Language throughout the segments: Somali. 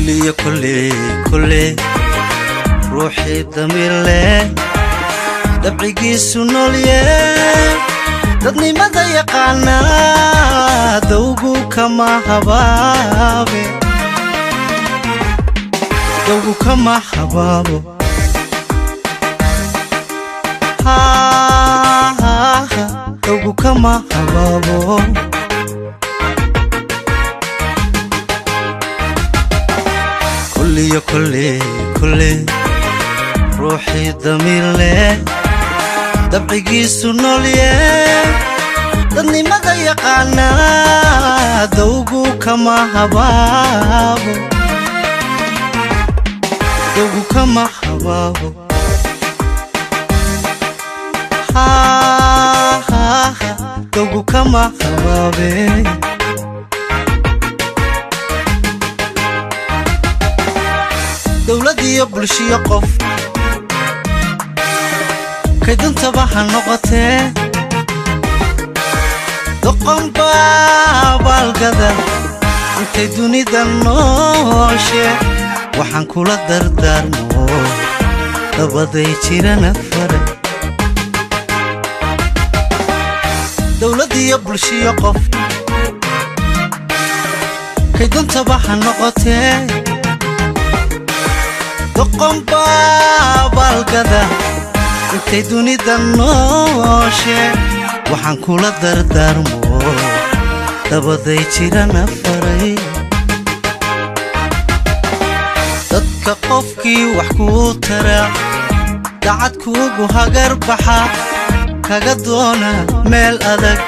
Kulliyo kulley kulley, ruuxii damiir leh, dabcigiisu noolye, dadnimada yaqaanaa, dawgu kama habaabe, dawgu kama habaabo. Dawgu kama habaabo. Kulliyo kulley kulley, ruuxii damiir leh, dabcigiisu noolye, dadnimada yaqaanaa, dawgu kama habaabo, dawgu kama habaabo. Dawgu kama habaabe. Dowlad iyo bulshiyo qof kayduntaba ha noqotee, doqonba abaalgada intay dunida nooshe. Waxaan kula dardaarmo dabaday jirana fara. Dowlad iyo bulshiyo qof kayduntaba ha noqotee, doqonba abaalgada intay dunida nooshe. Waxaan kula dardaarmo dabaday jirana faray. Dadka qofkii wax kuu tara, dacad kuugu hagar baxa, kaga doona meel adag,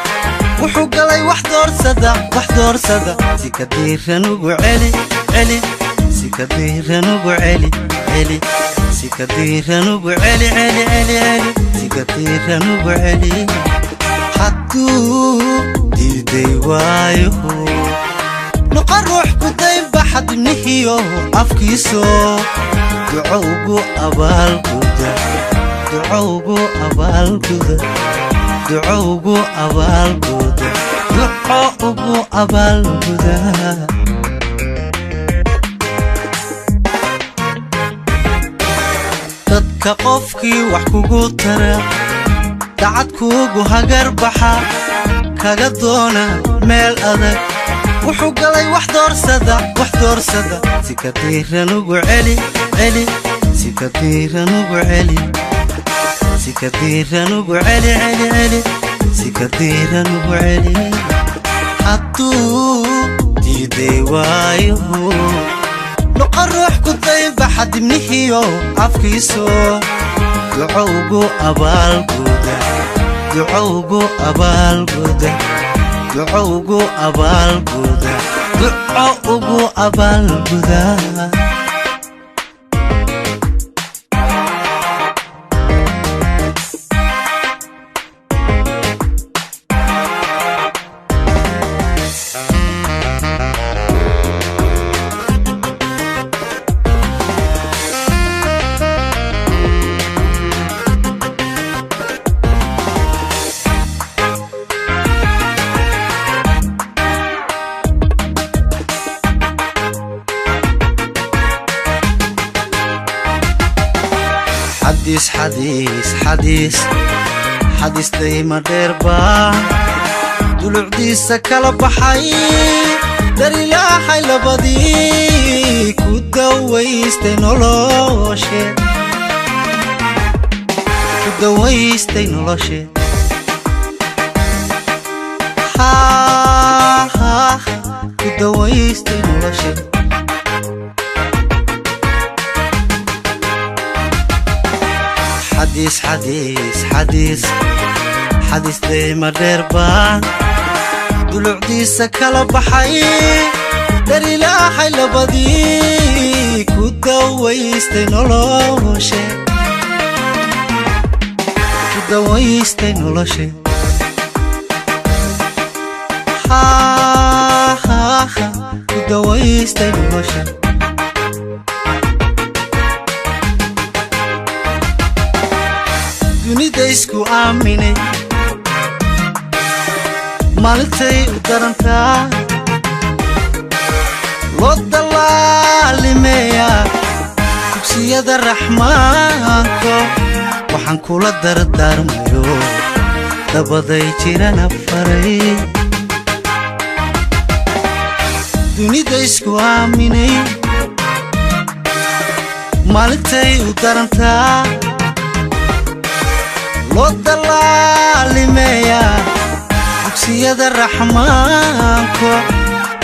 wuxuu galay wax doorsada, wax doorsada. Si ka diiran ugu celi, celi. Si ka diiran ugu celi, celi. Si ka diiran ugu celi, celi, celi, celi. Si ka diiran ugu celi. Hadduu diiday waayo, noqon ruux ku daynbaxa dibnihiyo afkiiso, duco ugu abaalguda, duco ugu abaalguda, duco ugu abaalguda, duco ugu abaalguda. Dadka qofkii wax kugu tara, dacad kuugu hagar baxa, kaga doona meel adag, wuxuu galay wax doorsada, wax doorsada. Si ka diiran ugu celi, celi. Si ka diiran ugu celi, si ka diiran ugu celi, celi, celi. Si ka diiran ugu celi. Hadduu diiday waayo, noqon ruux ku daynbaxa dibnihiyo afkiiso, duco ugu abaalguda, duco ugu abaalguda, duco ugu abaalguda, duco ugu abaalguda. Xadiis, xadiis, xadiis, xadiis dayma dheerbaa dulucdiisa kala baxay, darilaaxay labadii ku dawaystay noloshe, ku dawaystay noloshe. Ku dawaystay noloshe. Xadiis, xadiis, xadiis, xadiis dayma dheerbaa dulucdiisa kala baxay, darilaaxay labadii ku dawaystay noloshe, ku dawaystay noloshe. Ku dawaystay noloshe. Dunida isku aaminay maalintay u darantaa. Loo dallaalimeeyaa dugsiyada Raxmaanko. Waxaan kula dardaarmayo dabaday jirana faray. Dunida isku aaminay maalintay u darantaa. Loo dallaalimeeyaa dugsiyada Raxmaanko.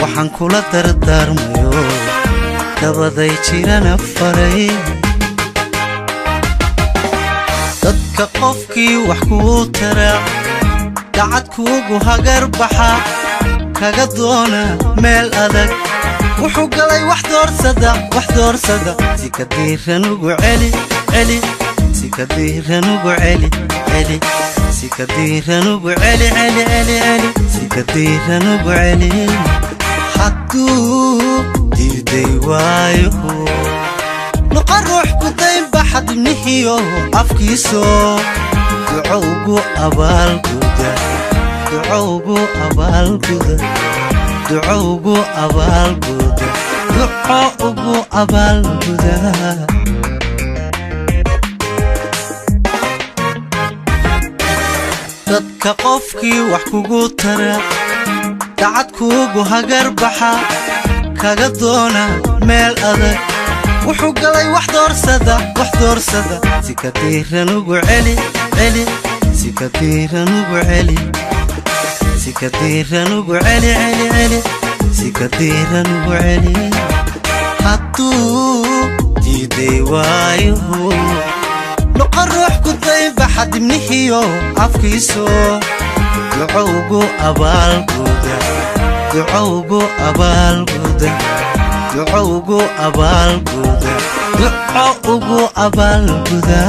Waxaan kula dardaarmayo dabaday jirana faray. Dadka qofkii wax kuu tara, dacad kuugu hagar baxa, kaga doona meel adag, wuxuu galay wax doorsada, wax doorsada. Si ka diiran ugu celi, celi. Si ka diiran ugu celi, celi. Si ka diiran ugu celi, celi, celi, celi. Si ka diiran ugu celi. Hadduu diiday waayo, noqon ruux ku daynbaxa dibnihiyo afkiiso. Duco ugu abaalguda, duco ugu abaalguda, duco ugu abaalguda, duco ugu abaalguda. Dadka qofkii wax kugu tara, dacad kuugu hagar baxa, kaga doona meel adag, wuxuu galay wax doorsada, wax doorsada. Si ka diiran ugu celi, celi. Si ka diiran ugu celi. Si ka diiran ugu celi, celi, celi. Si ka diiran ugu celi. Hadduu diiday waayo, noqon ruux ku daynbaxa dibnihiyo afkiiso. Duco ugu abaalguda, duco ugu abaalguda, duco ugu abaalguda, duco ugu abaalguda.